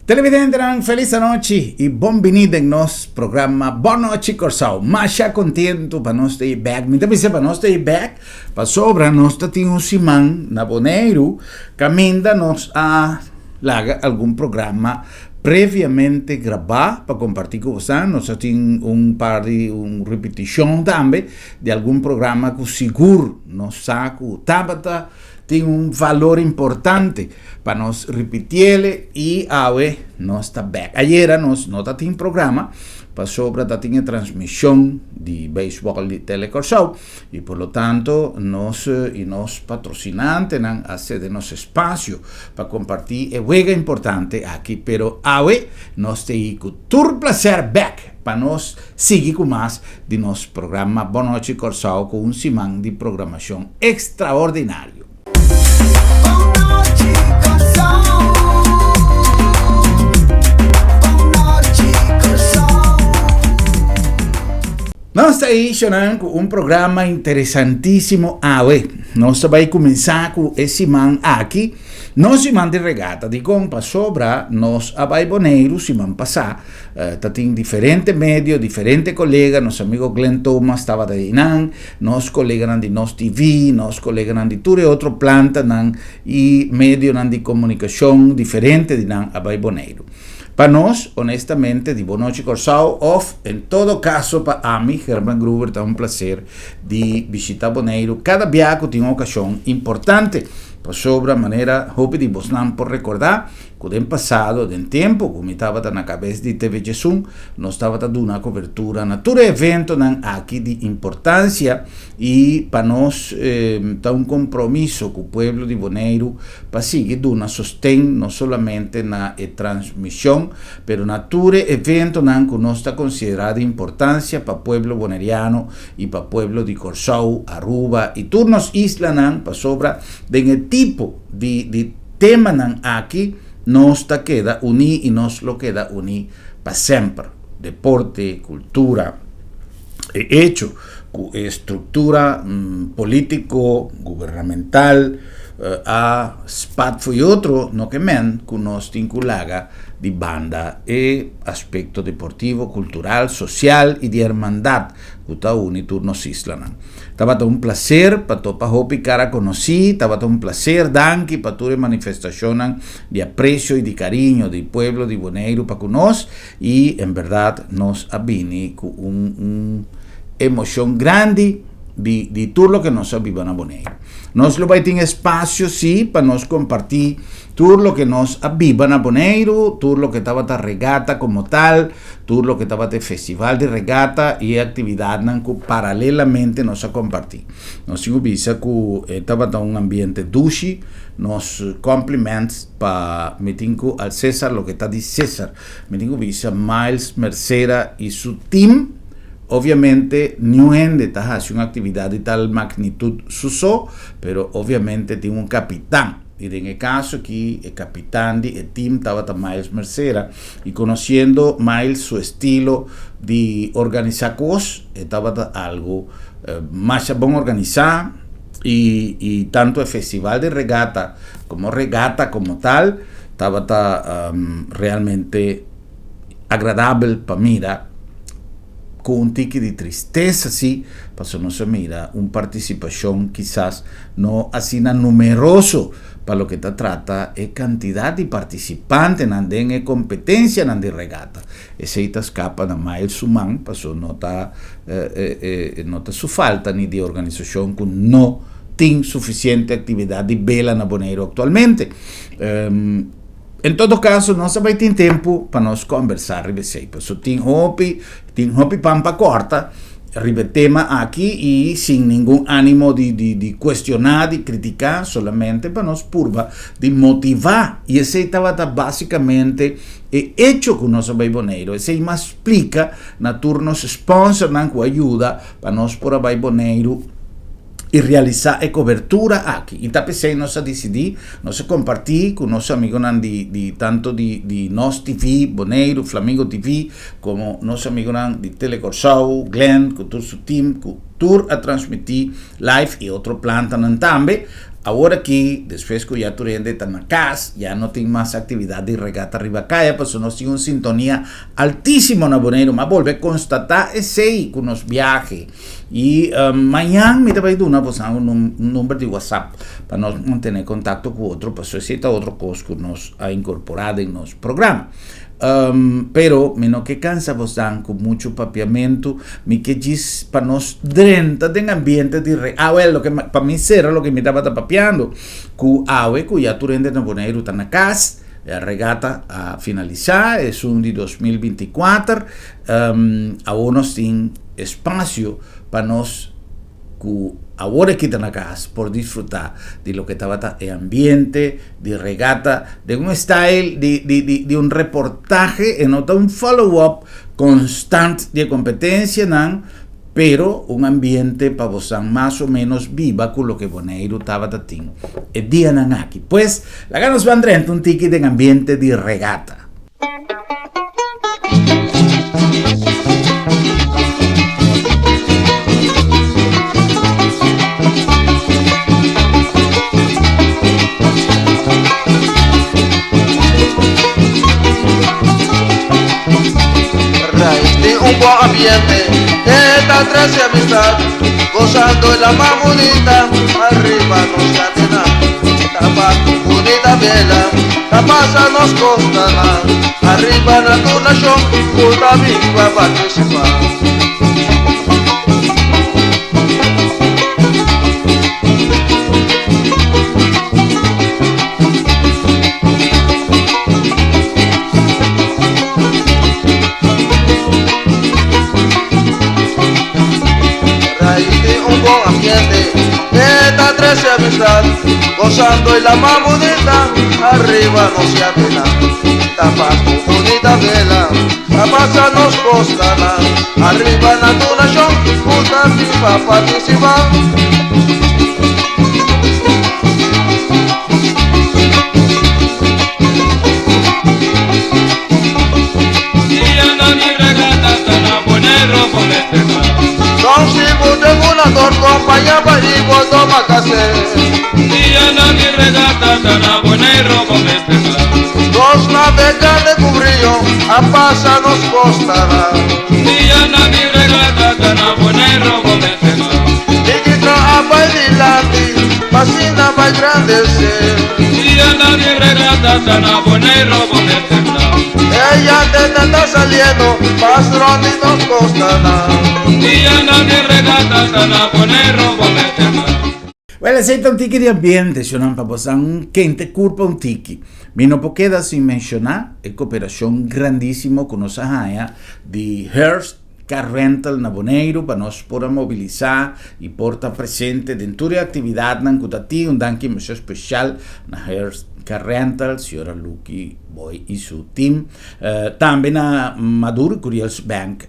Televidentenan felis anochi y bon bini den nos programa Bon Nochi Corsou. Masha contento pa nos ta bek. Mi ta bisa pa nos ta bek pasobra nos ta tin un siman na Boneiru caminda nos a laga algun programa previamente grabá pa comparti cu bosan. Nos a tin un par di un repeticion tambe di algun programa cu sigur nos sa cu tabata tin un valor importante pa nos ripitiele y awe nos ta bek. Ayera nos no ta tin programa pasobra ta tin e transmision di beisbol di Tele Corsou y por lo tanto nos y nos patrocinantenan a cede nos espacio pa comparti e wega importante aki pero awe nos ta yi cu tur placer bek pa nos sigui cu mas di nos programa Bon Nochi Corsou cu un siman di programacion extraordinario. Nos ta ei shonan ku un programa interesantísimo awe. Nos ta bai kuminsá ku e siman aki, nos siman di regata. Dikon? Pasobra nos a bai Boneiru siman pasá. Ta tin diferente medio, diferente kolega, nos amigo Glenn Thomas tabata einan, nos koleganan di Nos TV, nos koleganan di tur e otro plantanan i medionan di komunikashon diferente di nan a bai Boneiru. Pa nos, honestamente, di Bon Nochi Kòrsou òf en todo kaso pa ami, Herman Gruber, ta un plaser di bishita Boneiru kada bia ku tin un okashon importante. Pasobra manera hopi di bosnan por rekordá, Ku den pasado, den tempu ku mi tabata na kabes di TV Djesun, nos tabata duna kobertura na tur e eventonan aki di importansia i pa nos ta un kompromiso ku pueblo di Boneiru pa sigui duna sosten no solamente na e transmishon, pero na tur e eventonan ku nos ta konsiderá di importansia pa pueblo boneriano i pa pueblo di Kòrsou, Aruba i tur nos islanan pasobra den e tipo di di Temanan aki nos ta keda uní i nos lo keda uní pa semper. Deporte, kultura, e echo ku e struktura polítiko, gubernamental a spat fo'i otro no ke men ku nos tin ku laga di banda e aspekto deportivo, kultural, sosial i di hermandat ku ta uni tur nos islanan. Tabata un placer pa topa hopi cara conoci, tabata un placer, danki pa tur e manifestacionnan di aprecio y di cariño di pueblo di Boneiru pa cu nos y en berdad nos a bini cu un un emocion grandi di di tur loke nos a biba na Boneiru. Nos lo bay tin espacio si pa nos comparti tur loke nos a biba na Boneiru, tur loke tabata regata como tal, Tur loke tabata e festival di regata i e aktividatnan ku paralelamente nos a kompartí. Nos tin ku bisa ku e tabata un ambiente dushi. Nos compliments pa mi tin ku al Cesar loke ta di Cesar. Mi tin ku bisa Miles Mercera i su team. Obviamente niun hende ta hasi un aktividat di tal magnitut su so, pero obviamente tin un kapitan. I den e kaso aki e kapitan di e team tabata Miles Mercera i konosiendo Miles su estilo di organisá kos e tabata algu masha bon organisá i i tantu e festival di regata komo regata komo tal tabata realmente agradabel pa mira. Ku un tiki di tristesa si, pasobra nos a mira un partisipashon kisas no asina numeroso pa loke ta trata e kantidat di partisipantenan den e kompetensianan di regata. Esei ta skapa na Miles su man, pasobra no ta no ta su falta ni di organisashon ku no tin sufisiente aktividat di bela na Boneiru aktualmente. En todo caso, nos a bai tin tempu pa nos conversa riba esei. Paso tin hopi, tin hopi pan pa corta riba e tema aki y sin ningun animo di, di, di cuestiona, di critica, solamente pa nos purba di motiva. Y esei tabata basicamente e hecho cu nos a bai Boneiru. Esei mas splica na tur nos sponsornan cu a yuda pa nos por a bai Boneiru i realisá e kobertura aki. I ta p'esei nos a disidí, nos a kompartí ku nos amigonan di di tantu di di Nos TV, Boneiru, Flamingo TV, komo nos amigonan di Tele Kòrsou, Glenn ku tur su tim ku tur a transmití live i otro plantanan tambe. Awor aki, despues ku ya tur hende ta na kas, ya no tin mas aktividat di regata riba kaya, pasobra nos tin un sintonia altísimo na Boneiru. Mi a bolbe konstatá esei ku nos biahe. I mañan mi ta bai duna boso un number di whatsapp pa nos mantené kontakto ku otro, pasobra esei ta otro kos ku nos a inkorporá den nos programa. Pero mi no ke kansa bosnan ku muchu papiamentu, mi ke djis pa nos drenta den ambiente di re. Awel, loke pa mi sera loke mi tabata papiando, ku awe ku ya tur hende na Boneiru ta na kas, e regata a finalisá, esun di 2024, awor nos tin espasio pa nos ku awor e kita na kas por disfrutá di loke tabata e ambiente di regata den un style di di di di un reportahe, e no ta un follow up konstant di e kompetensianan, pero un ambiente pa bosan mas o menos biba ku loke Boneiru tabata tin e dianan aki. Pues, laga nos ban drenta un tiki den ambiente di regata. Raíz de un buen ambiente, esta trece amistad, gozando la más bonita, arriba nos cadena, tabaco bonita vela. Ta pasa nos kostanan, ariba na tur nashon ku ta bin pa partisipá. Rais di un bon ambiente, e ta trese amistad, gozando e la mas bunita, arriba nos yatenan. Ta pas ku bunita vela, ta pasa nos kostanan, arriba na tur nashon ku ta bin pa partisipá. Don si bo den un ator compaña pa i bo toma café. Nos navegante cu brillo a pasa nos costanan. Nikitra a bai dilanti pa asina bai grandece. E yantenan ta saliendo pas rond di nos costanan. Wel, esei ta un tiki di ambiente, shonnan, pa bosan kente kurpa un tiki. Mi no por keda sin menshoná e koperashon grandísimo ku nos a haña di Hearst Car Rental na Boneiru pa nos por a mobilisá i por ta presente den tur e aktividatnan ku ta tin. Un danki masha speshal na Hearst Car Rental, señora Lucky Boy i su team. Tambe na Maduro Curiels Bank.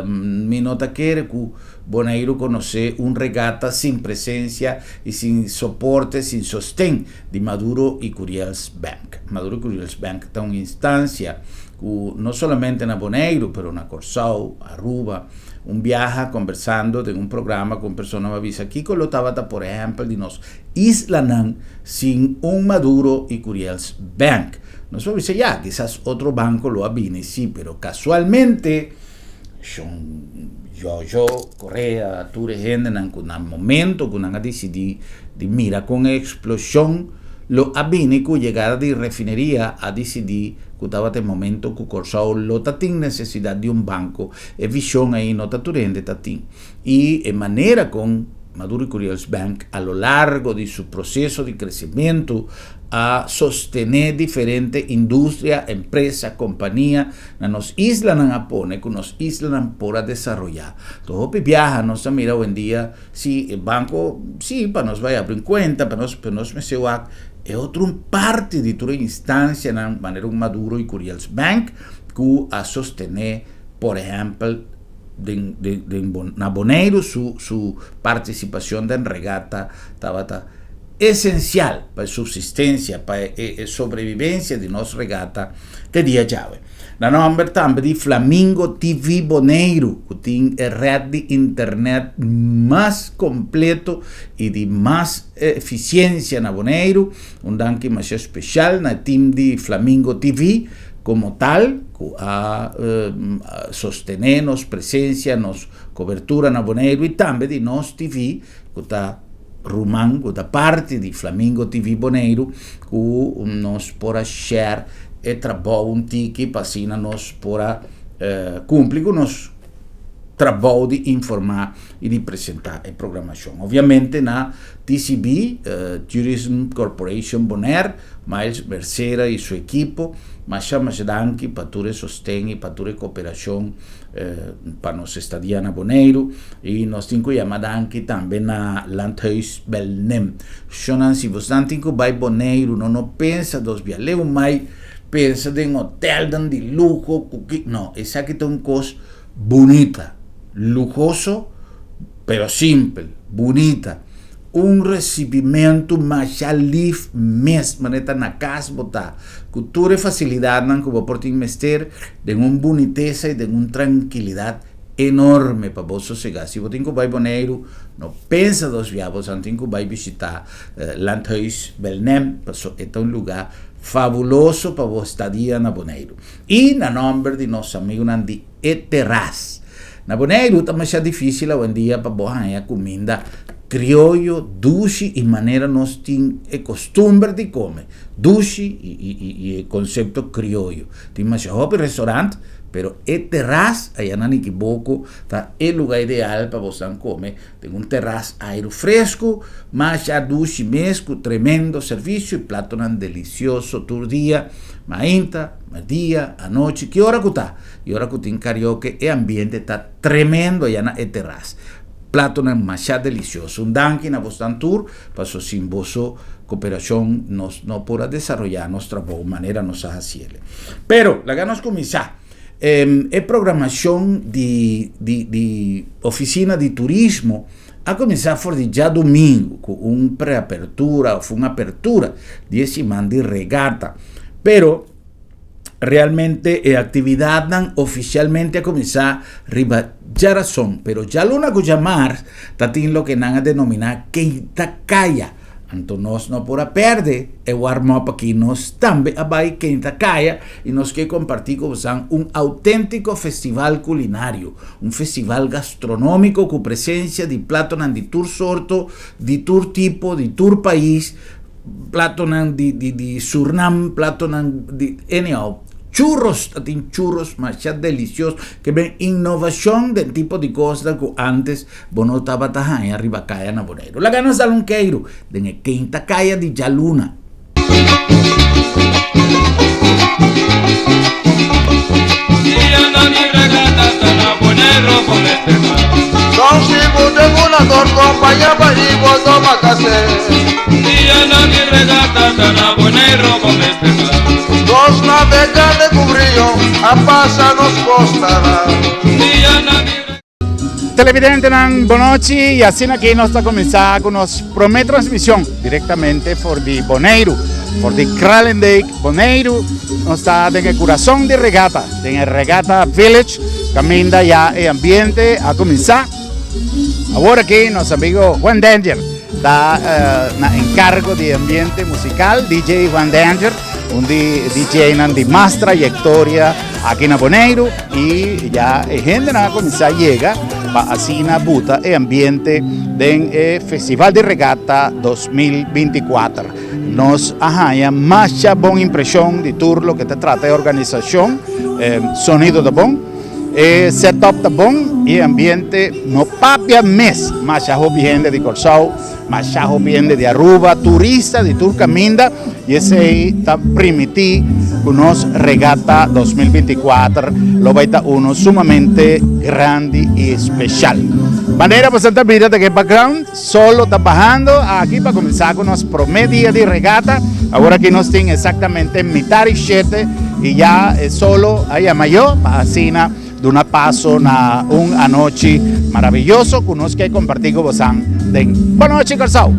Mi no ta kere ku Boneiru konosé un regata sin presensia i sin soporte, sin sosten di Maduro i Curiels Bank. Maduro i Curiels Bank ta un instansia ku no solamente na Boneiru pero na Kòrsou, Aruba. Un biaha kombersando den un programa ku un persona mi a bisa kiko lo tabata por ehèmpel di nos islanan sin un Maduro i Curiels Bank. Nos por bisa ya, kisas otro banko lo a bini si, pero kasualmente shon Jojo Correa tur e hendenan ku na momento ku nan a disidí di mira kon e eksploshon lo a bini ku yegada di refineria a disidí ku tabata e momento ku Kòrsou lo ta tin nesesidat di un banko. E vishon ei no ta tur hende ta tin. I e manera kon Maduro i Curiels Bank a lo largo di su proseso di kresementu a sostené diferente industria, empresa, kompania na nos islanan a pone ku nos islanan por a desaroyá. To hopi biaha nos ta mira awendia Si e banco si pa nos bai abri un cuenta pa nos pero nos mester wak e otro un parti di tur e instancianan manera un Maduro y Curiels Bank cu a sostene por ehempel den den den na Boneiru su su participacion den regata tabata. esensial pa e supsistensia, pa e sobrevivensia di nos regata te dia djawe. Na nòmber tambe di Flamingo TV Boneiru, ku tin e rèt di internèt mas kompleto i di mas efisiensia na Boneiru, un danki masha spesial na e tim di Flamingo TV komo tal, ku a sostené nos presensia, nos kobertura na Boneiru i tambe di Nos TV, ku ta ruman ku ta parti di Flamingo TV Boneiru, ku nos por a share e trabou un tiki pa asina nos por a kumpli ku nos trabou di informá i di presentá e programashon. Obviamente na TCB, Tourism Corporation Bonaire, Miles Mercera i su ekipo, masha masha danki pa tur e sosten i pa tur e kooperashon pa nos estadia na Boneiru. I nos tin ku yama danki tambe na Landhuis Belnem. Shonnan, si bosnan tin ku bai Boneiru no no pensa dos bia leu mai pensa den hotelnan di luho ku ki, no, esaki ta un kos bunita, luhoso pero simpel, bunita. Un resibimentu masha lif mes, manera ta na kas bo ta, ku tur e fasilidatnan ku bo por tin mester den un bunitesa i den un trankilidat enorme pa bo sosegá. Si bo tin ku bai Boneiru, no pensa dos bia, bo san tin ku bai bishitá Landhuis Belnem, pasobra e ta un lugá fabuloso pa bo stadia na Boneiru. I na nòmber di nos amigunan di E Terras. Na Boneiru ta masha difísil awendia pa bo haña kuminda krioyo dushi i manera nos tin e kostumber di kome dushi i e konsepto krioyo. Tin masha hopi restaurant, pero E Terras aya na Nikiboko ta e lugá ideal pa bosnan kome. Den un terras airu fresku, masha dushi mes ku tremendo servisio i platonan delisioso tur dia, mainta, merdia, anochi, ki ora ku ta. I ora ku tin karaoke e ambiente ta tremendo aya na e terras. Platonan masha delisioso. Un danki na bosnan tur, paso sin boso koperashon nos no por a desaroyá nos trabou manera nos a hasiel. Pero, laga nos kuminsá. E programashon di di di Ofisina di Turismo a kuminsá for di djadumingu ku un preapertura òf un apertura di e siman di regata. Pero realmente e aktividatnan ofisialmente a kuminsá riba djarason, pero djaluna ku djamars ta tin loke nan a denominá Keita Kaya. Anto nos no por a perde e warm-up aki, nos tambe a bai kenta kaya i nos ke kompartí ku bosan un auténtiko festival kulinario, un festival gastronómiko ku presensia di platonan di tur sorto, di tur tipo, di tur pais, platonan di di di Surnam, platonan di anyhow. Churros, ta tin churros masha delicios, ke ben innovacion den tipo di cosnan cu antes bo no tabata haña riba caya na Boneiru. Laga nos dal un keiru den e keinta caya di djaluna. Televidentenan bonochi y asina aki nos ta cuminsa cu nos prome transmision directamente for di Boneiru, for di Kralendijk, Boneiru. Nos ta den e curason di regata, den e Regata Village, caminda ya e ambiente a cuminsa. Awor aki nos amigo Juan Danger ta na encargo di ambiente musical, DJ Juan Danger, un di DJnan di mas trayectoria aki na Boneiru y ya e hendenan a cuminsa yega pa asina buta e ambiente den e Festival di Regata 2024. Nos a haña masha bon impresion di tur loke ta trata e organisacion, sonido ta bon. E setup ta bon y e ambiente no papia mes. Masha hopi hende di Corsou, masha hopi hende di Aruba, turista di tur caminda y esey ta primiti cu nos Regata 2024 lo bay ta uno sumamente grandi y special. Manera boso ta mira den e background, solo ta bahando aki pa cuminsa cu nos prome dia di regata. Awor aki nos tin exactamente mitar y shete y ya e solo a yama yo pa asina duna paso na un anochi maravilloso cu nos ke comparti cu bosan den Bonochi Corsou.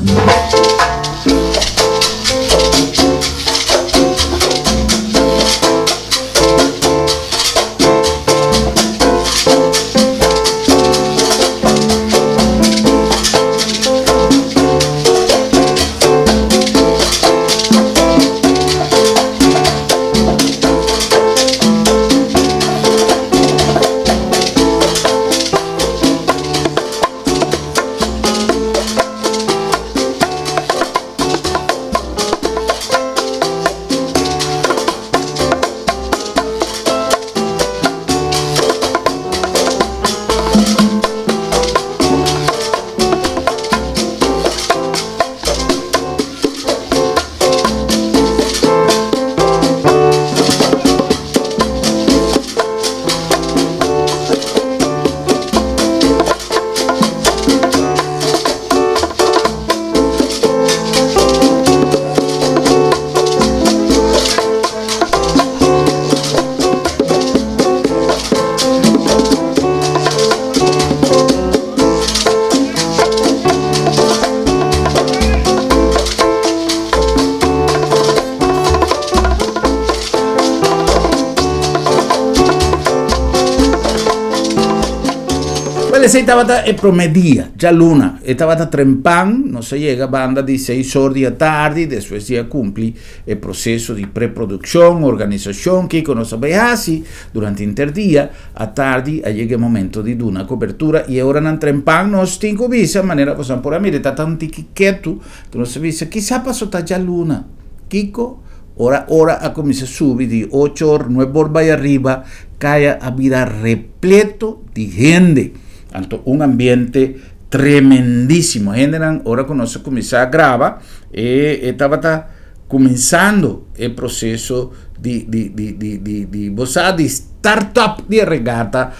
Wèl, esei tabata e promé dia, djaluna. E tabata trempan, nos a yega banda di seis or di atardi, despues di a kumpli e proseso di preprodukshon, organisashon, kiko nos a bai hasi durante henter dia. Atardi a yega e momento di duna kobertura i e oranan trempan nos tin ku bisa, manera bosan por a mira, e tabata un tiki ketu, ku nos a bisa, kisa paso ta djaluna? Kiko? Ora ora a kuminsá subi di ocho or, nuebe or bai ariba, kaya a bira repleto di hende. Anto un ambiente tremendísimo. Hendenan ora ku nos a kuminsá graba e e tabata kuminsando e proseso di di di di di di bo sa di start up di e regata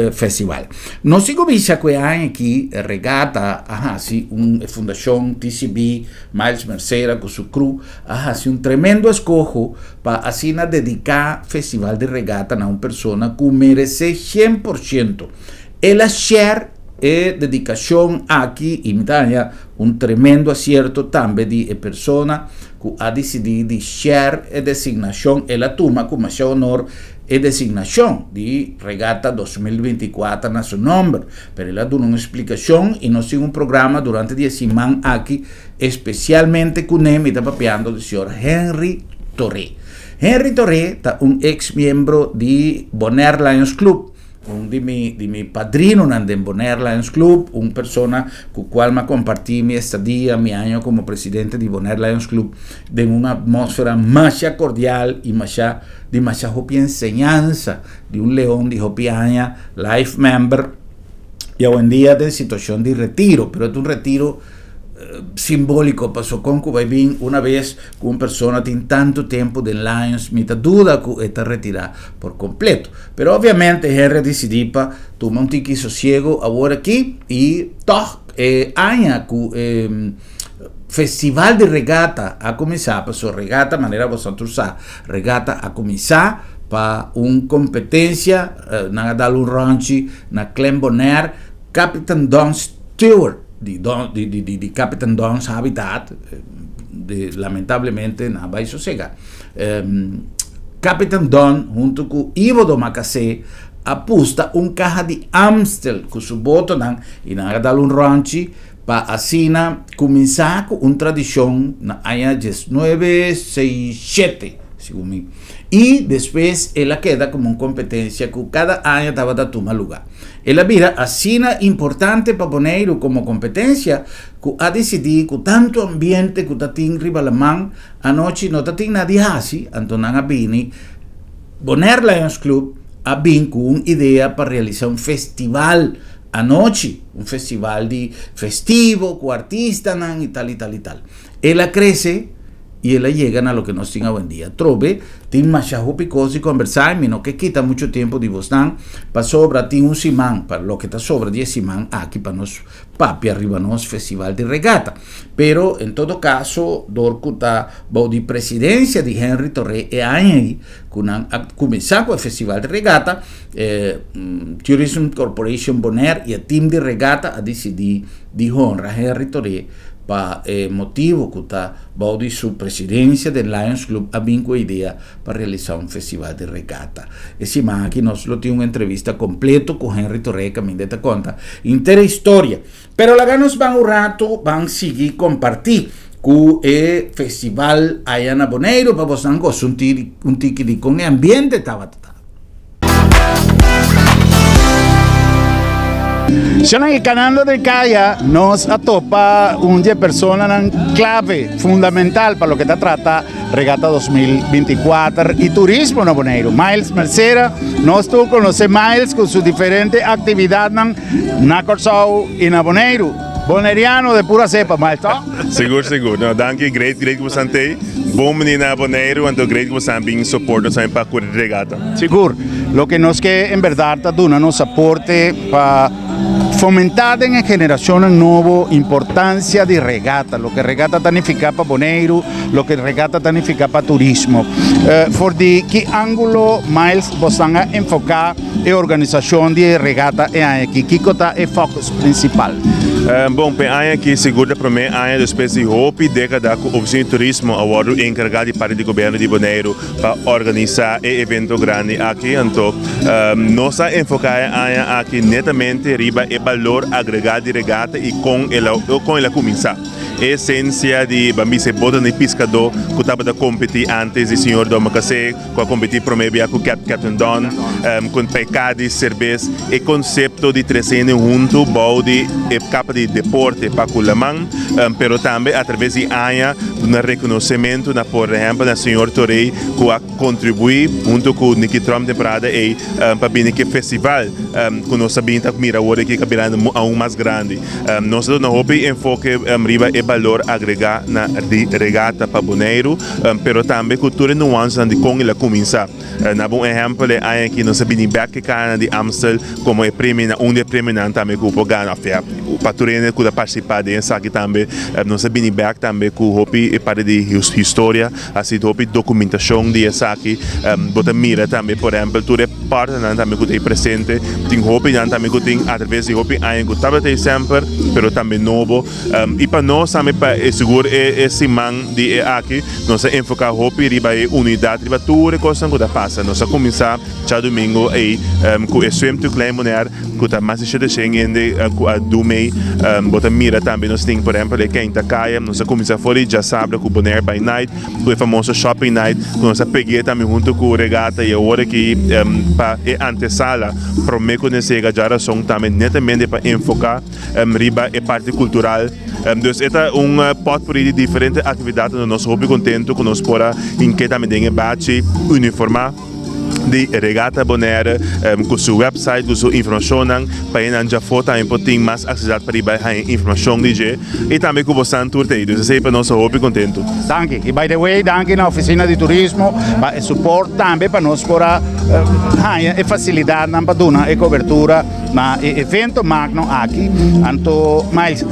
festival. Nos tin ku bisa ku e aña aki regata a hasi un e fundashon TCB Miles Mercera ku su crew a hasi un tremendo eskoho pa asina dediká festival di regata na un persona ku meresé 100%. El a share e dedikashon aki i mi ta haña un tremendo asierto tambe di e persona ku a disidí di share e designashon. El a tuma ku masha honor e designashon di Regata 2024 na su nòmber, pero el a duna un splikashon i nos tin un programa durante di e siman aki Especialmente cune mi ta papiando di señor Henry Toré. Henry Toré ta un ex miembro di Bonaire Lions Club, un di mi di mi padrinonan den Bonaire Lions Club, un persona cu cual mi a comparti mi estadia, mi aña como presidente di Bonaire Lions Club den un atmosfera masha cordial y masha di masha hopi enseñansa di un leon di hopi aña, life member y awendia den situacion di retiro, pero ta un retiro simbóliko paso kon ku bai bin una bes ku un persona tin tantu tempu den Lions mi ta duda ku e ta retirá por kompleto. Pero obviamente Henry a disidí pa tuma un tiki sosiego awor aki i tòg e aña ku e festival di regata a kuminsá paso regata manera boso tur sa regata a kuminsá pa un kompetensia nan a dal un rònchi na Clem Bonaire Captain Don Stewart di don di di di Captain Don's Habitat di lamentablemente nan a bai sosega. Captain Don hunto ku Ivo Domacassé a pusta un kaha di Amstel ku su botonan i nan a dal un rònchi pa asina kuminsá ku un tradishon na aña diesnuebe seis shete segun mi i despues el a keda komo un kompetensia ku kada aña tabata tuma lugá. El a bira asina importante pa Boneiru komo kompetensia ku a disidí ku tantu ambiente ku ta tin riba laman anochi no ta tin nada di hasi, anto nan a bini Bonaire Lions Club a bin ku un idea pa realisá un festival anochi, un festival di festivo ku artistanan i tal i tal i tal. El a krese. I el a yega na loke nos tin awendia. Trobe, tin masha hopi kos di kombersá i mi no ke kita muchu tempu di bosnan, pasobra tin un siman, pa loke ta sobra di e siman aki pa nos papia riba nos festival di regata. Pero, en todo kaso, dor ku ta bou di presidensia di Henry Torré e aña ei ku nan a kuminsá ku e festival di regata, e Tourism Corporation Bonaire i e tim di regata a disidí di honra Henry Torré Pa e motibu ku ta bou di su presidensia den Lions Club a bin ku e idea pa realisá un festival di regata. E siman aki nos lo tin un entrevista kompleto ku Henry Torre kaminda e ta konta henter e historia. Pero laga nos ban un ratu ban sigui kompartí ku e festival aya na Boneiru pa bosnan gosa un tiki di kon e ambiente tabata. Shana y canando den caya nos a topa un di e personanan clave, fundamental pa loke ta trata Regata 2024 y turismo na Boneiru. Miles Mercera, nos tur conoce Miles cu su diferente actividadnan na Corsou y na Boneiru. Boneriano de pura cepa, Miles, toch? Sigur, sigur. No, danki. Great, great ku bosan tei. Bon bini na Boneiru, anto great ku bosan bin support nos tambe pa kuri regata. Sigur. Loke nos ke en berdad ta duna nos aporte pa fomentá den e generacionnan nobo importancia di regata, loke regata ta nifiká pa Boneiru, loke regata ta nifiká pa turismo. For di ki ángulo, Miles, bosan a enfoká e organisashon di e regata e aña aki? Kiko ta e focus principal? Bon, p'e aña aki sigur ta promé aña despues di hopi dékada ku Ofisina di Turismo a wòrdu enkargá di parti di gobièrnu di Boneiru pa organisá e evento grandi aki. Anto nos a enfoká e aña aki netamente riba e balor agregá di regata i kon el a kon el a kuminsá. E esensia di ban bisa e botonan di piskadó ku tabata kompetí ántes di señor Domacassé, ku a kompetí promé bia ku Captain Don, ku PK di serbes, e konsepto di trese hende huntu bou di e kapa di deporte pa ku laman, pero tambe atraves di aña duna rekonosementu na por ehèmpel na señor Torey ku a kontribuí huntu ku Nicky Trump temporada ei pa bini ku e festival ku nos ta bini ta mira awor aki ku a birando aun mas grandi. Nos ta duna hopi enfoke riba e balor agregá na di regata pa Boneiru. Pero tambe ku tur e nuansenan di kon el a kuminsá. Na bo un ehèmpel, e aña aki nos a bini bèk e kana di Amstel komo e premionan, un di e premionan tambe ku por gana òf ya pa tur hende ku ta partisipá den esaki tambe. Nos a bini bèk tambe ku hopi e parti di historia, hasi hopi dokumentashon di esaki. Bo ta mira tambe por ehèmpel tur e partnernan tambe ku ta ei presente. Tin hopinan tambe ku tin atraves di hopi aña ku tabata ei semper, pero tambe nobo. I pa nos tambe pa e sigur e e siman di e aki nos a enfoká hopi riba e unidat riba tur e kosnan ku ta pasa. Nos a kuminsá djadumingu ei ku e swim to Klein Bonaire ku ta mas di 700 hende ku a dum ei. Bo ta mira tambe nos tin por ehèmpel e Keinta Kaya. Nos a kuminsá for di djasabra ku Bonaire by Night ku e famoso shopping night ku nos a peg'é tambe huntu ku regata i awor aki pa e antesala promé ku nos yega djarason tambe netamente pa enfoká riba e parti cultural. Dus e ta un potpourri di diferente actividad donde nos hopi contento cu nos por a hinke tambe den e bachi uniforma di Regata Bonaire cu su website, cu su informacionnan pa e nan djafo tambe por tin mas accesidad pa riba haña informacion di dje y tambe cu bosan tur ta ey. Dus esey pa nos ta hopi contento. Danki. Y by the way, danki na Oficina di Turismo pa e support tambe pa nos por a haña e facilidadnan pa duna e cobertura. Na e evento magno aki, anto mas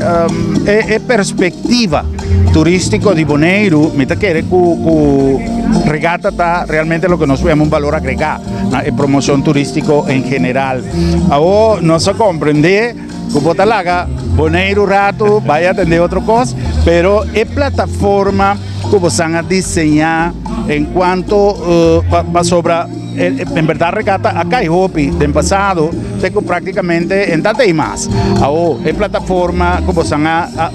e perspectiva turistico di Boneiru, mi ta kere cu cu regata ta realmente loke nos por yama un balor agrega na e promocion turistico en general. Awo nos a comprende cu bo ta laga Boneiru rato bay atende otro cos, pero e plataforma cu bosan a diseña en cuanto pasobra. En berdad regata a cay hopi den pasado te cu practicamente en ta tey mas. Awo e plataforma cu bosan a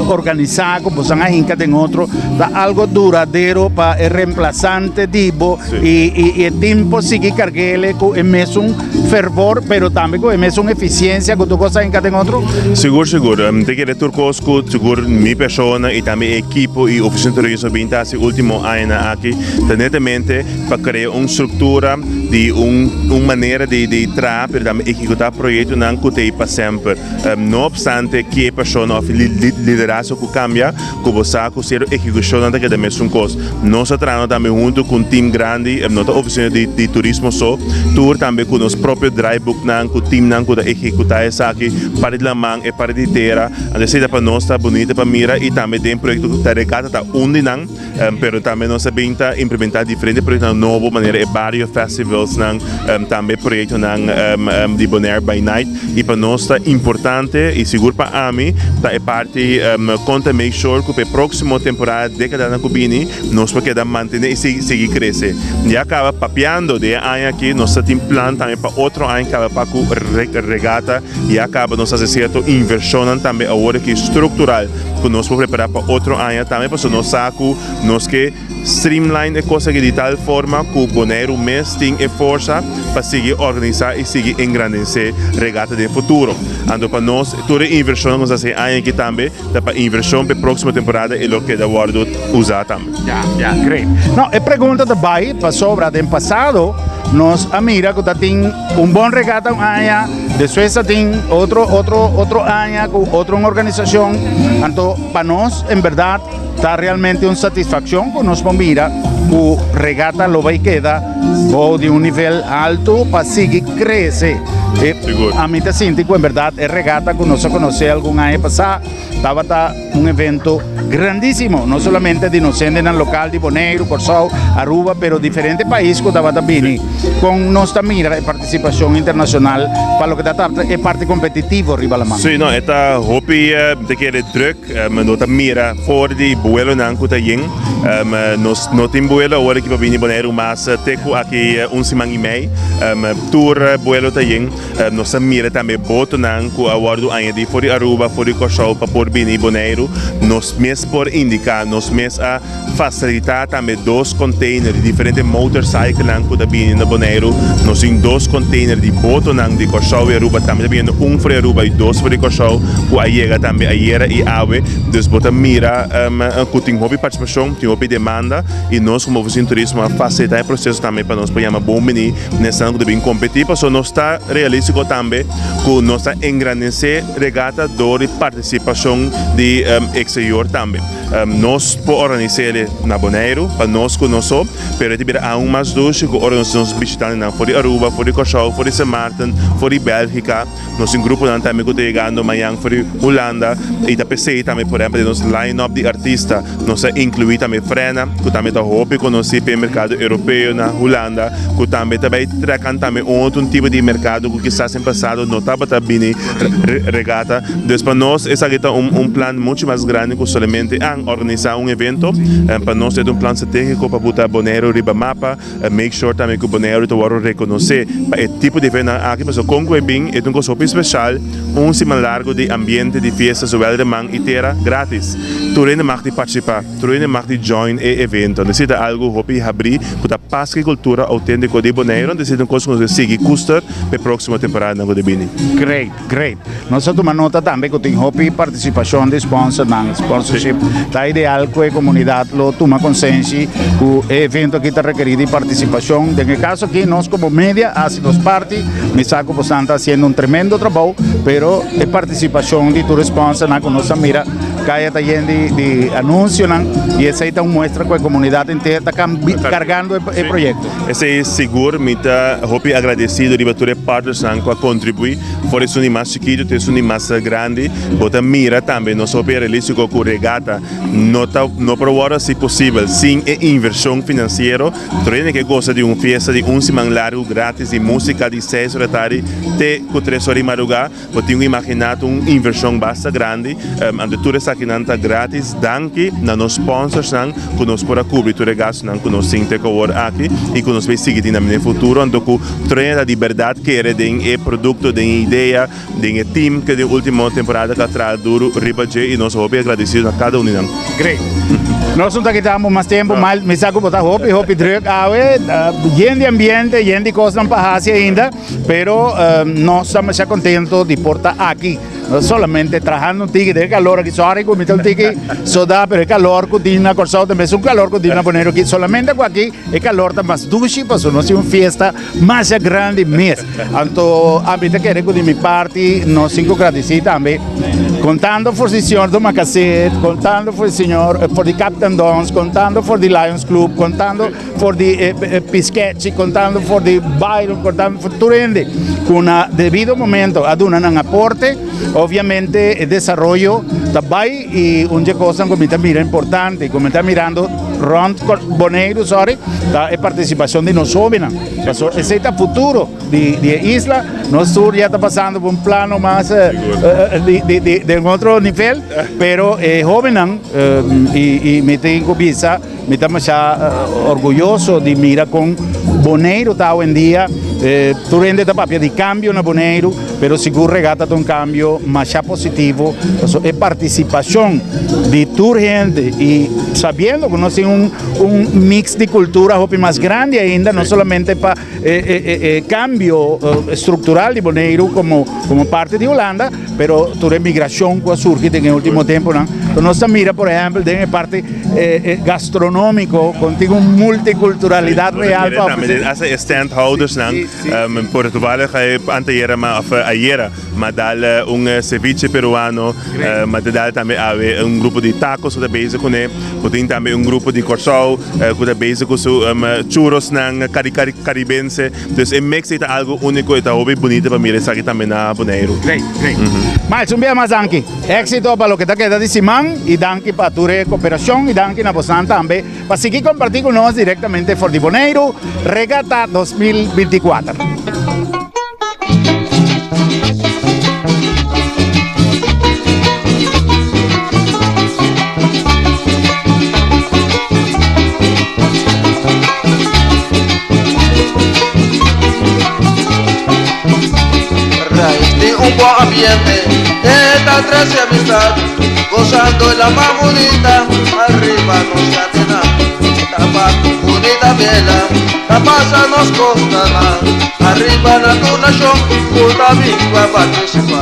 organisa, cu bosan a hinca den otro ta algo duradero pa e reemplazante di bo y e team por sigui carguele cu e mesun fervor pero tambe cu e mesun eficiencia cu tur cos a hinca den otro? Sigur sigur. Mi ta kere tur cos cu sigur mi persona y tambe e ekipo y oficina de turismo a bin ta haci ultimo añanan aki ta netamente pa krea un struktura di un un manera di di traha pero tambe ehekutá proyektonan ku ta ei pa semper. No opstante ke persona òf liderazgo ku kambia, ku bo sa ku sierto ehekushonnan ta keda mesun kos. Nos ta trahando tambe huntu ku un tim grandi, no ta ofisina di di turismo so, tur tambe ku nos propio draaiboeknan, ku timnan ku ta ehekutá esaki, parti di laman e parti di tera. Anto esei ta pa nos ta bunita pa mira i tambe den proyekto ku ta Regata ta un di nan. Pero tambe nos a bin ta implementá diferente proyektonan nobo manera e bario festivalsnan, tambe proyektonan di Bonaire by Night. I pa nos ta importante i sigur pa ami ta e parti kon ta make sure ku pa e próksimo temporada dékadanan ku bini nos por keda mantené i sigui krese. Ya kaba papiando den e aña aki nos ta tin plan tambe pa otro aña kaba pa ku regata. Ya kaba nos hasi sierto invershonnan tambe awor aki struktural. Ku nos por prepará pa otro aña tambe pasobra nos sa ku nos ke streamline e kos aki di tal forma ku Boneiru mes tin e forsa pa sigui organisá i sigui engrandesé regata den futuro. Anto pa nos tur e invershonnan ku nos hasi e aña aki tambe ta pa invershon pa e próksimo temporada e lo keda wòrdu usá tambe. Ya, ya, great. No, e pregunta ta bai pasobra den pasado nos a mira ku ta tin un bon regata un aña, despues ta tin otro, otro, otro aña ku otro un organisashon. Anto pa nos en berdad ta realmente un satisfakshon ku nos por mira ku regata lo bai keda bou di un nivel alto pa sigui krese. E, ami ta sinti ku en bèrdat e regata ku nos a konosé algun aña pasá tabata un evento grandísimo, no solamente di nos hendenan lokal di Boneiru, Kòrsou, Aruba, pero diferente pais ku tabata bini. Kon nos ta mira e partisipashon internashonal pa loke ta trata e parti kompetitivo riba laman? Sí, no, e ta hopi, mi ta kere drùk, no ta mira for di buelonan ku ta yen. Nos no tin buelo awor aki pa bini Boneiru mas te ku aki un siman i mei. Tur buelo ta yen. Nos ta mira tambe botonan ku a wòrdu añadí for di Aruba, for di Kòrsou pa por bini Boneiru. Nos mes por indiká, nos mes a fasilitá tambe dos konteiner di diferente motorcyclenan ku ta bini na Boneiru. Nos tin dos konteiner di botonan di Kòrsou i Aruba tambe ta biniendo, un for di Aruba i dos for di Kòrsou ku a yega tambe ayera i awe. Dus bo ta mira ku tin hopi partisipashon, tin hopi demanda i nos komo Ofisina di Turismo a fasilitá e proseso tambe pa nos por yama bon bini. Nesnan ku ta bin kompetí pasobra nos ta realístiko tambe ku nos ta engrandesé regata dor di partisipashon di eksterior tambe. Nos por organis'é na Boneiru pa nos ku nos so, pero e ta bira aun mas dushi ku ora nos nos bishitantenan for di Aruba, for di Kòrsou, for di Sint Maarten, for di Bèlgika. Nos tin gruponan tambe ku ta yegando mañan for di Hulanda i ta p'esei tambe por ehèmpel den nos line-up di artista nos a inkluí tambe Frena ku tambe ta hopi konosí p'e merkado europeo na Hulanda ku tambe ta bai trèkan tambe un otro tipo di merkado ku kisas den pasado no tabata bini regata. Dus pa nos esaki ta un plan muchu mas grandi ku solamente organisá un evento. Pa nos e ta un plan stratégiko pa buta Boneiru riba mapa. Make sure tambe ku Boneiru ta wòrdu rekonosé pa e tipo di eventonan aki pasobra kon ku e bin e ta un kos hopi speshal, un siman largu di ambiente di fiesta zowel den man i tera gratis. Tur hende mag di partisipá, tur hende mag di join e evento. Anto esei ta algu hopi habrí ku ta pas ku e kultura outéntiko di Boneiru, anto esei ta un kos ku nos ta sigui kuster pa e próksimo temporadanan ku ta bini. Great, great. Nos a tuma nota tambe ku tin hopi partisipashon di sponsornan. Sponsorship ta ideal ku e komunidat lo tuma konsenshi ku e evento aki ta rekerí di partisipashon. Den e kaso aki nos komo media a hasi nos parti. Mi sa ku bosan ta hasiendo un tremendo trabou, pero e partisipashon di tur e sponsornan ku nos a mira kaya ta yen di di anunsionan i esei ta un muestra ku e komunidat henter ta kargando e proyekto. Esei sigur mi ta hopi agradesido riba tur e partnersnan ku a kontribuí. For esun di mas chikitu te esun di mas grandi. Bo ta mira tambe nos hopi realístiko ku regata no ta no por wòrdu hasi posibel sin e invershon finansiero. Tur hende ke gosa di un fiesta di un siman largu gratis di músika di seis ora tardi te ku tres ora di madrugá. Bo tin ku imaginá ta un invershon basta grandi. Anto tur esakinan ta gratis danki na nos sponsorsnan ku nos por a kubri tur e gastunan ku nos tin te ku awor aki i ku nos bay sigui tin tambe den futuro. Anto ku Trena ta di bèrdat kere den e produkto, den e idea, den e team ku den ultimo temporada ku a traha duru riba dje i nos hopi agradesido na kada un di nan. Great. Nos no ta kita bo mas tempu, mal mi sa ku bo ta hopi hopi druk awe, yen di ambiente, yen di kosnan pa hasi ainda, pero nos ta masha kontento di por ta aki. No solamente trahando un tiki den e calor aki, sorry cu mi ta un tiki soda, pero e calor cu tin na Corsou ta mesun calor cu tin na Boneiru aki, solamente cu aki e calor ta mas dushi pasobra nos tin un fiesta masha grandi mes. Anto ami ta kere cu di mi parti nos tin cu gradici tambe contando for di señor Domacassé, contando for di señor for di Captain Dons, contando for di Lions Club, contando for di Piskechi, contando for di Byron, contando for tur hende cu na debido momento a duna nan aporte. Obviamente e desaroyo ta bay y un dje cosnan cu mi ta mira importante y cu mi ta mirando rond Boneiru, sorry, ta e participacion di nos hobennan. Pasobra esey ta futuro di e isla. Nos tur ya ta pasando por un plano mas di un otro nivel, pero e hobennan y mi tin cu bisa, Mi ta masha orguyoso di mira kon Boneiru ta awendia. Tur hende ta papia di kambio na Boneiru, pero sigur Regata ta un kambio masha positivo. Pasobra e partisipashon di tur hende i sabiendo ku nos tin un un mix di kultura hopi mas grandi ainda, no solamente pa e kambio struktural di Boneiru komo komo parti di Hulanda, pero tur e migrashon ku a surgi den e ultimo tempunan. Nos ta mira por ehèmpel den e parti gastronómiko kon tin un multikulturalidat real pa ofresé. Hasta e standhoudersnan, por toevallig anteayera òf ayera. M'a dal un ceviche peruano, m'a ta dal tambe awe un grupo di tacos ku ta bezig kuné, ku tin tambe un grupo di Kòrsou ku ta bezig ku su churosnan karibense. Dus e mix ei ta algu úniko i ta hopi bunita pa mira esaki tambe na Boneiru. Great, great. Miles, un bia mas danki. Éksito pa loke ta keda di siman i danki pa tur e koperashon i danki na bosnan tambe pa sigui kompartí ku nos direktamente for di Boneiru Regata 2024. Raíz di un bon ambiente, e ta trece amistad, gozando la más bonita, arriba nos cadena, tabaco bonita vela, ta pasa nos costana, arriba na tu nacion, cu ta bin pa participa.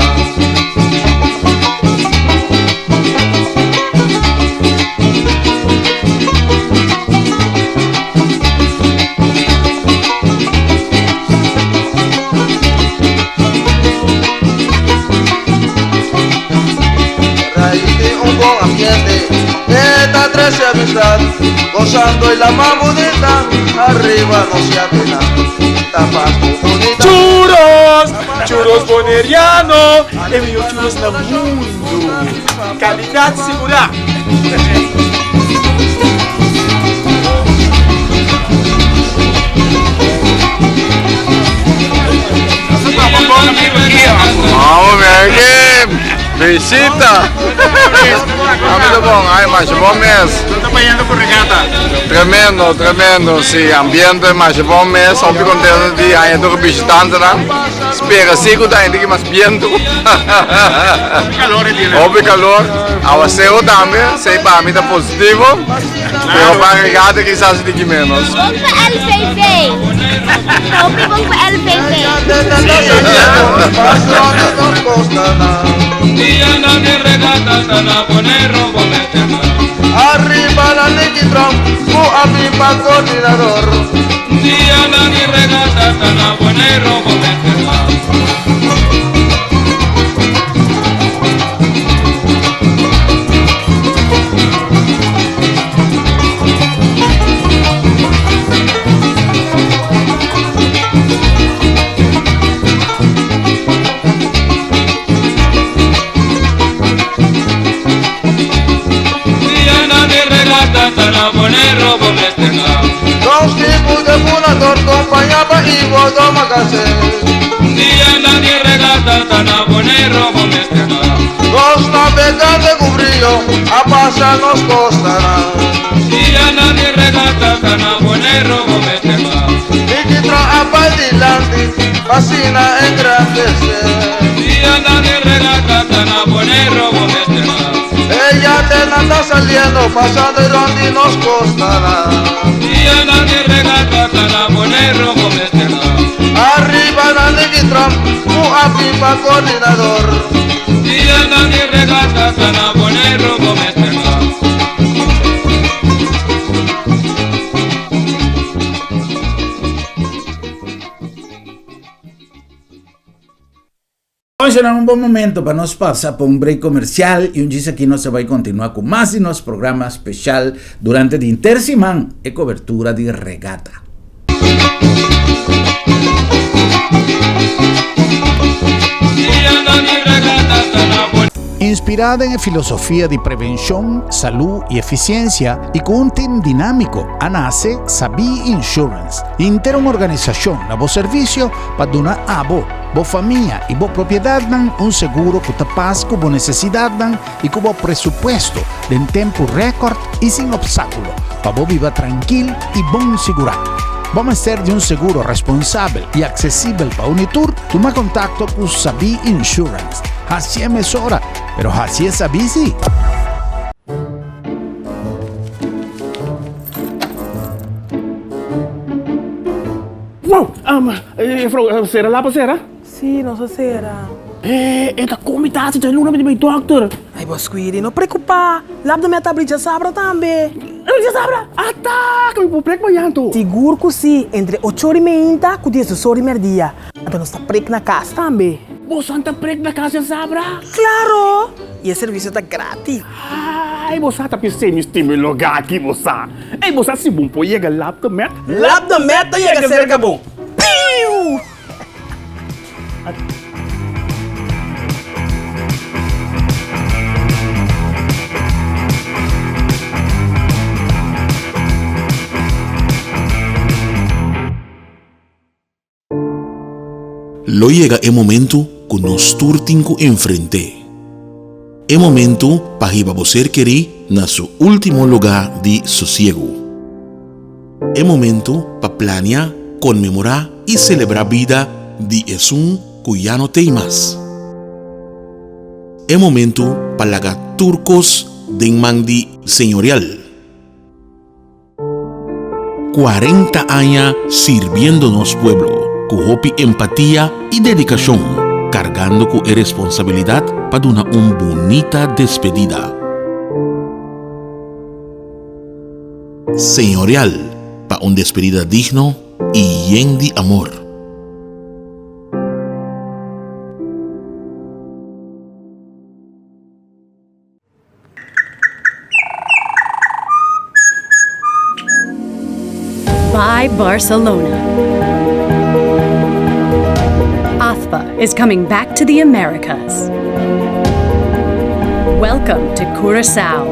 Raíz di un bon ambiente, e ta trece amistad, gozando y la más bonita, arriba nos yatena, ta pa cu bonita. Churros! Churros Boneriano, e mihor churros na mundu! Calidad sigurá! Vamos ver que visita. Amigo bon, ay masha bon mes. Tú estás yendo por regata. Tremendo, tremendo, sí, ambiente masha bon mes, hopi contento di haña tur bishitantenan. Spera sí ku ta hende ki mas bientu. Calor e tiene. Hopi calor, awacero tambe, sei pa mi ta positivo, pero pa regata kisas di ki menos. Bon pa LVV. Hopi bon pa LVV. Arriba la Nicky Trump, ku a bin pa coordinador. Dos tipos de fundador compaña pa Ivo Domacassé. Dos navegantes cu brillo a pasa nos costanan. Nikitra a bai dilanti pa asina engrandece. E yatenan ta saliendo pasando y rond di nos costanan. Arriba na Nicky Trump cu a bin pa coordinador. Entonces, un bon momento pa nos pasa pa un break comercial y un djis aki nos ta bay continua cu mas di nos programa special durante di henter siman, e cobertura di regata. Inspirá den e filosofia di prevenshon, salú i efisiensia i ku un tim dinámiko, a nase Sabí Insurance, henter un organisashon na bo servisio pa duna abo, bo famia i bo propiedatnan un seguro ku ta pas ku bo nesesidatnan i ku bo presupuesto den tempu rèkòrt i sin opstákulo pa bo biba trankil i bon sigurá. Bo mester di un seguro responsabel i aksesibel pa uni tur? Tuma kontakto ku Sabí Insurance. Hasié mesora, pero hasié sabí sí! Wow! Juffrouw, sera lapa sera? Sí, nos a sera. Eh, e ta komi tasi dje luna mi di bai dokter. Ay, bo Squidi, no preocupa. Lap de mi a ta abri djasabra tambe. Abri djasabra? Ata! Ke mi por prek mañan to? Sigur ku si, entre ocho ora i meinta ku diesdos ora i merdia. Anto nos ta prek na kas tambe. Bosan ta prek na kas djasabra? Klaro! I e servisio ta gratis. Ai, bo sa ta p'esei mi stima e lugá aki, bo sa. Ei, bo sa si bon por yega Lab de Met? Lab de Met ta yega serka bo. Piu! Lo yega e momentu ku nos tur tin ku enfrent'é. E momentu pa hiba bo ser kerí na su último lugá di sosiegu. E momentu pa plania, konmemorá i selebrá bida di esun ku ya no t'ei mas. E momentu pa laga tur kos den man di Señorial. 40 aña sirbiendo nos pueblo ku hopi empatia i dedikashon, kargando ku e responsabilidat pa duna un bunita despedida. Señorial pa un despedida digno i yen di amor. By Barcelona. AFBA is coming back to the Americas. Welcome to Curacao.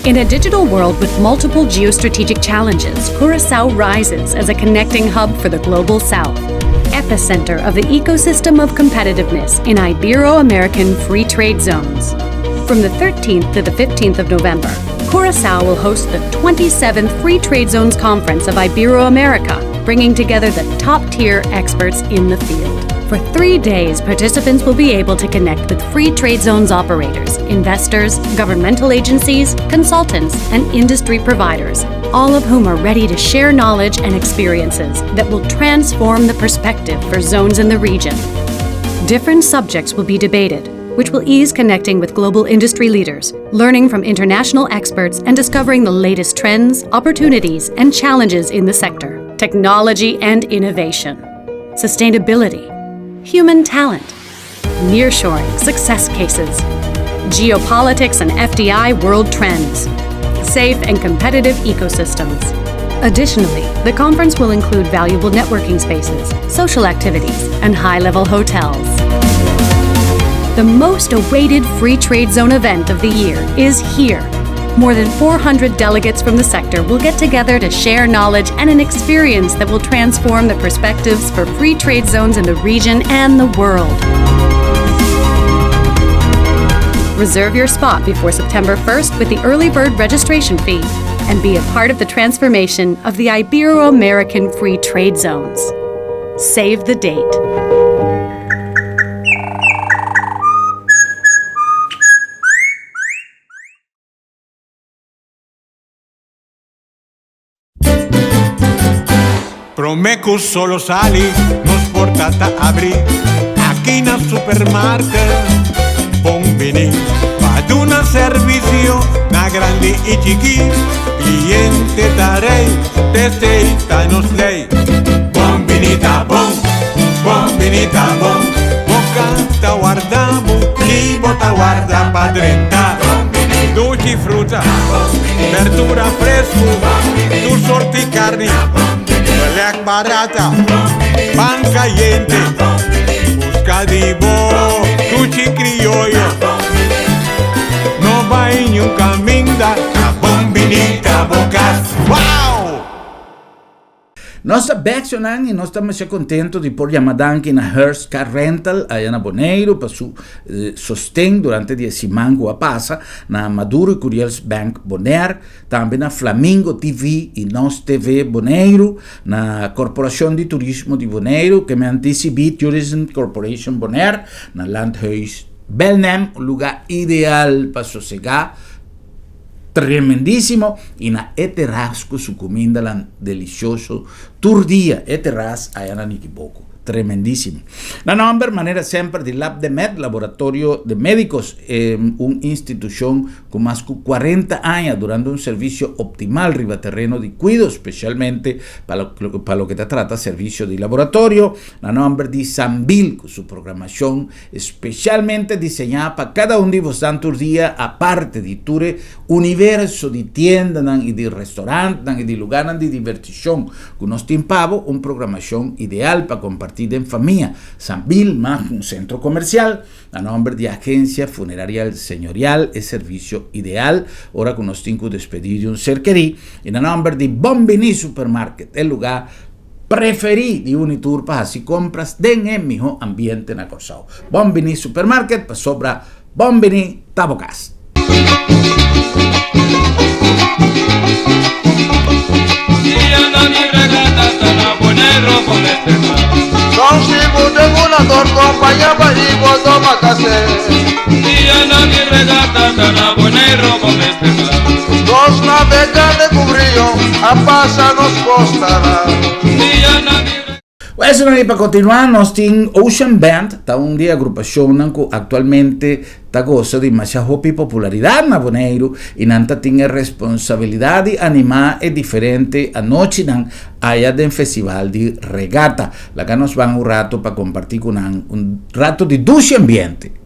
In a digital world with multiple geostrategic challenges, Curacao rises as a connecting hub for the global south, epicenter of the ecosystem of competitiveness in Ibero American free trade zones. From the 13th to the 15th of November, Curacao will host the 27th Free Trade Zones Conference of Ibero America, bringing together the top tier experts in the field. For three days, participants will be able to connect with free trade zones operators, investors, governmental agencies, consultants, and industry providers, all of whom are ready to share knowledge and experiences that will transform the perspective for zones in the region. Different subjects will be debated, which will ease connecting with global industry leaders, learning from international experts, and discovering the latest trends, opportunities, and challenges in the sector, technology and innovation, sustainability, human talent, nearshoring success cases, geopolitics and FDI world trends, safe and competitive ecosystems. Additionally, the conference will include valuable networking spaces, social activities, and high level hotels. The most awaited free trade zone event of the year is here. More than 400 delegates from the sector will get together to share knowledge and an experience that will transform the perspectives for free trade zones in the region and the world. Reserve your spot before September 1st with the early bird registration fee and be a part of the transformation of the Ibero American Free Trade Zones. Save the date. Promé ku solo sali, nos porta ta abrí aki na supermarket. Bon bini pa duna servisio na grandi i chikí. Kliente ta rei, t'esei ta nos lei. Bon bini ta bon, bon bini ta bon. Boka ta warda bo i bo ta warda pa drenta. Dushi fruta, berdura fresku, tur sorti karni, belèk barata, pan kayente. Buska di bo dushi krioyo, no bai niun kaminda, ta bon bini ta bo kas. Wow! Nos ta bek shonnan y nos ta masha contento di por yama danki na Hertz Car Rental aya na Boneiru pa su sosten durante di e siman cu a pasa, na Maduro y Curiel's Bank Bonaire, tambe na Flamingo TV y Nos TV Boneiru, na Corporacion di Turismo di Boneiru, ke men TCB Tourism Corporation Bonaire, na Landhuis Belnem, un lugar ideal pa sosega. Tremendísimo y na e terras cu su cumindanan delicioso tur dia e terras aya na Nikiboko. Tremendísimo. Na nòmber, manera semper, di Labdemed, Laboratorio de Médicos, un institushon ku mas ku 40 aña durando un servisio optimal riba tereno di kuido, spesialmente pa pa loke ta trata servisio di laboratorio. Na nòmber di Sambil, ku su programashon spesialmente diseñá pa kada un di bosnan tur dia, aparte di tur e universo di tiendanan i di restorantnan i di lugánan di divertishon Ku nos tin pa bo un programashon ideal pa kompartí den famia. Sambil mas un sentro komersial. Na nòmber di Agensia Funerarial Señorial e servisio ideal ora ku nos tin ku despedí di un ser kerí. I na nòmber di Bon Biní Supermarket, e lugá preferí di Unitur pa hasi kompras den e mihó ambiente na Kòrsou. Bon Biní Supermarket pasobra Bon bini ta bo kas. Wèsnan i pa kontinuá nos tin Ocean Band, ta un di e agrupashonnan ku aktualmente ta gosa di masha hopi popularidat na Boneiru i nan ta tin e responsabilidat di animá e diferente anochinan aya den festival di regata. Laga nos ban un ratu pa kompartí ku nan un ratu di dushi ambiente.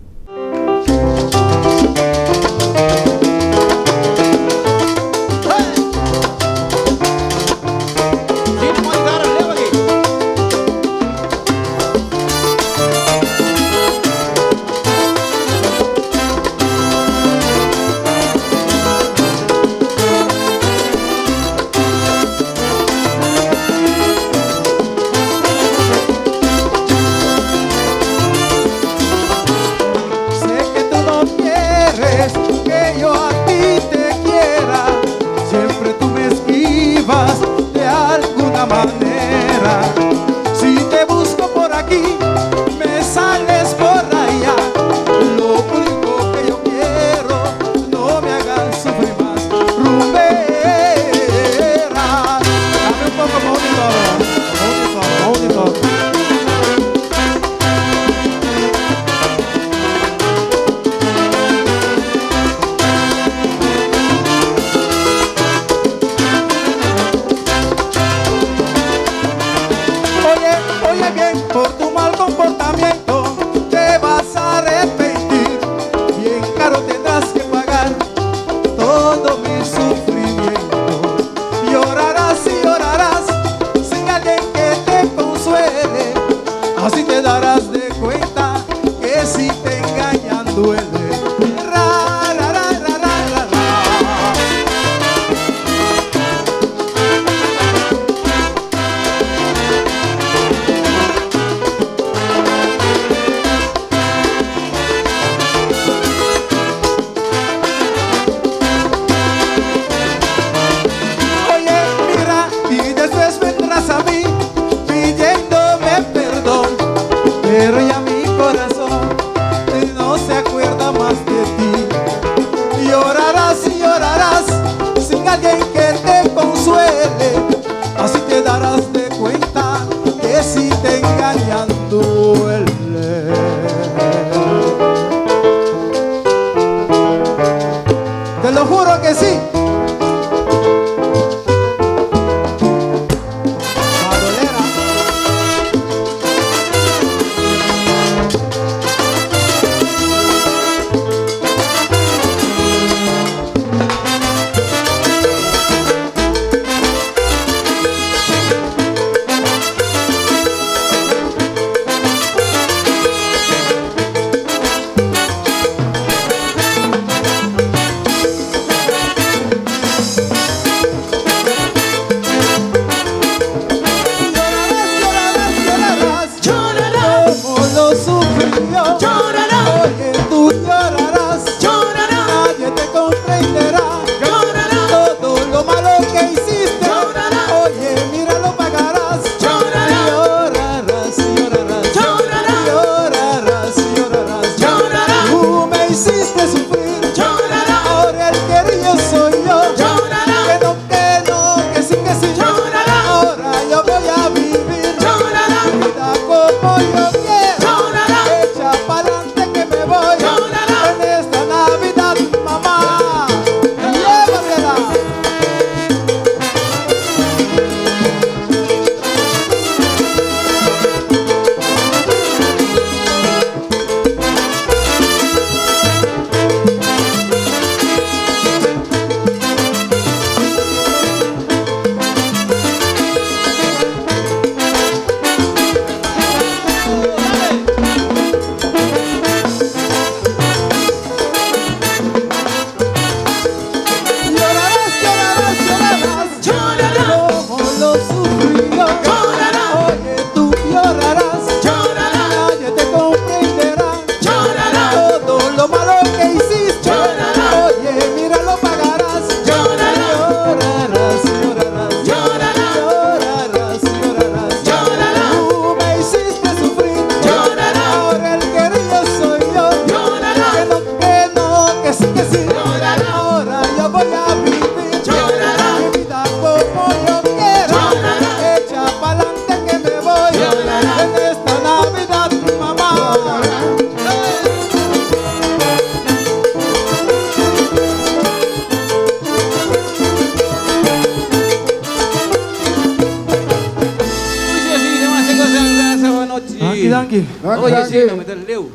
Danki. Oye, sí, no me ta leu.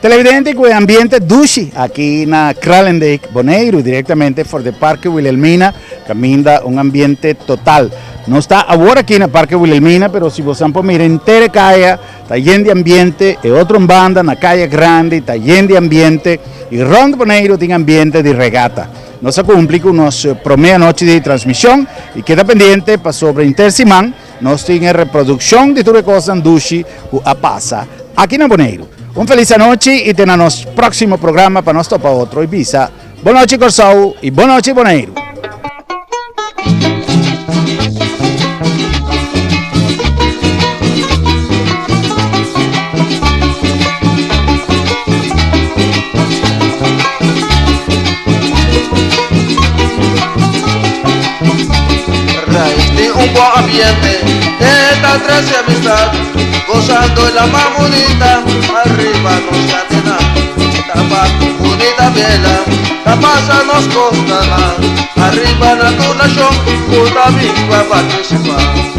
Televidente ku e ambiente dushi aki na Kralendijk, Boneiru, direktamente for di Parke Wilhelmina, kaminda un ambiente total. Nos ta awor aki na Parke Wilhelmina, pero si bosan por mira henter e kaya ta yen di ambiente, e otro un banda na Kaya Grandi ta yen di ambiente i rònt Boneiru tin ambiente di regata. Nos a kumpli ku nos promé anochi di transmishon i keda pendiente pasobra henter siman nos tin e reprodukshon di tur e kosnan dushi ku a pasa aki na Boneiru. Un felis anochi i te na nos próksimo programa pa nos topa otro i bisa Bon nochi Kòrsou i bon nochi Boneiru. Raíz di un bon ambiente, e ta trece amistad, gozando la más bonita, arriba nos cadena, tabaco bonita vela, la pasa nos costará, arriba la tu nación, puta viva participar.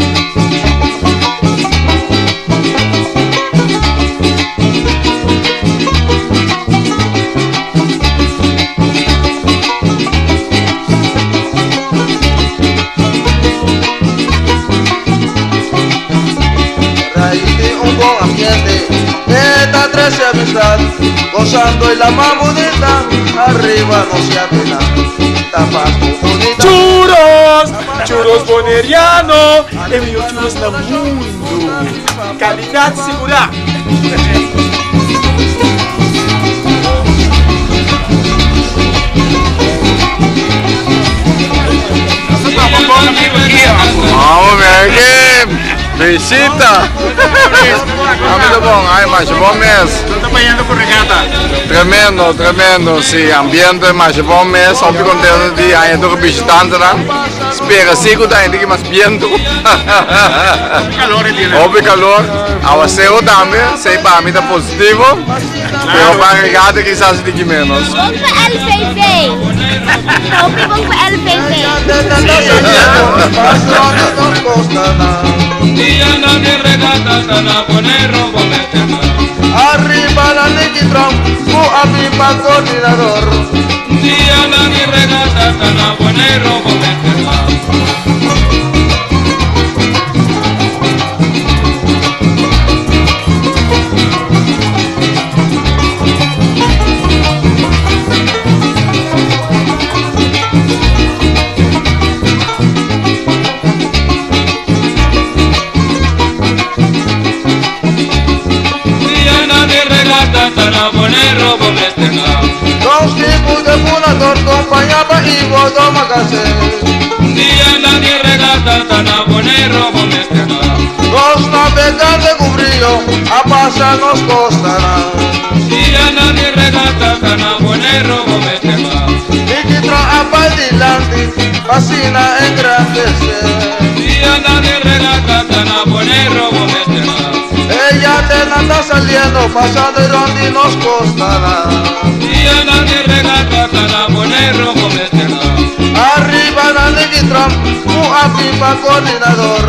Raíz de un buen ambiente, esta trece amistad, gozando y la más bonita, arriba no se apena, tabaco bonita. Churros! Churros boneriano! E mihó churros na mundu! Kalidat sigurá! Vamos ver que visita. Ami ta bon, ay masha bon mes. Ta bayendo ku regata? Tremendo, tremendo, si ambiente masha bon mes, hopi contento di haña tur bishitantenan. Spera si ku ta haña tiki mas bientu. Calor e dia. Hopi calor, awacero tambe, esei pa mi ta positivo, pero pa regata kisas tiki menos. Bon pa LVV. Hopi bon pa LVV. Arriba la Nicky Trump, ku arriba coordinador. Dos tipos de fundador, acompañaba y Bodo Magazine. Dos navegantes cubrío, a pasar nos costará. Nikitra a Paldilanti, fascina engrandecer. Ella te anda saliendo, pasando y donde nos costará. Arriba la Nicky Trump, un pipa coordinador.